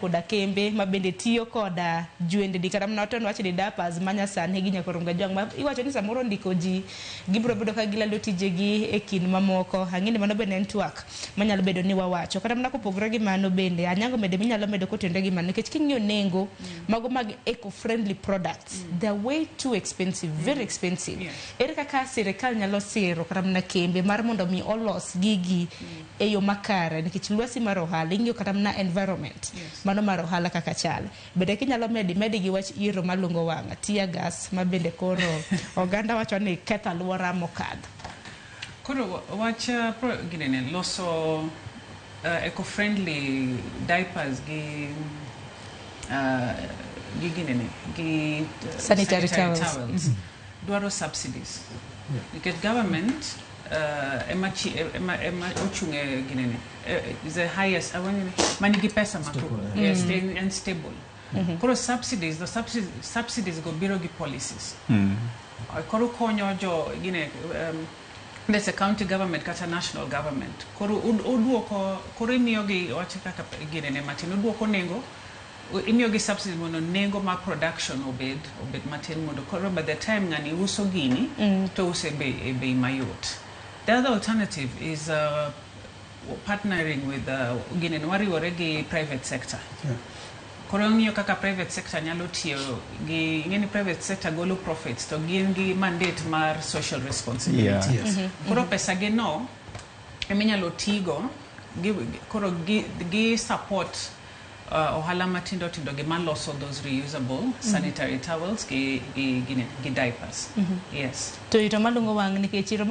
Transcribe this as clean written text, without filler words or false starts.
Koda kembe ma bende tiyo koda jwendni kata mana waten wach ni diapers manyasani gi nyakorom gajwang' ma iwacho ni samoro ndiko ji gibiro bedo ka gilalo tijegi e kind mamoko. Ang'e ni mano bende en twak manyalo bedo ni wawacho. Kata mana kopogore gi mano bende, Anyango bende minyalo medo kotenore gi mano, nikech king'iyo nengo mago mag eco friendly products, they are way too expensive, very expensive. Ere kaka sirikal nyalo siro kata mana kembe mar mondo mi olos gigi e yo makare? Nikech lwasi mar ohala ing'iyo kata mana environment mano mar ohala kaka chal. Bende kinyalo medi medi gi wach iro malungo wang', tear gas, ma bende koro oganda wacho ni ketho alwora mokadho. Koro wach ginene loso eco-friendly diapers gi ginene gi sanitary towels. Dwaro subsidies nikech government ema ochung' e ginene is the highest awani manigi pesa mathoth. Stable, Yes, and stable. Koro subsidies, the subsidies go biro gi policies. Koro konyo jo gine there's a county government kata national government. Koro uduoko, koro imiyogi wach kaka ginene matin, uduoko nengo, imiyogi subsidy mondo nengo mar production obed matin, mondo koro by the time ng'ani uso gini to uso e bei mayot. The other alternative is partnering with ginene wariwore gi private sector. Koro ng'iyo kaka private sector nyalo tiyo gi ing'e ni private sector golo profits to gin gi mandate mar social responsibility. Koro pesa gi no eminyalo tigo gi, koro gi support ohala matindo tindo gi maloso those reusable sanitary towels gi diapers. Yes. To iro malungo wang' nikech iro.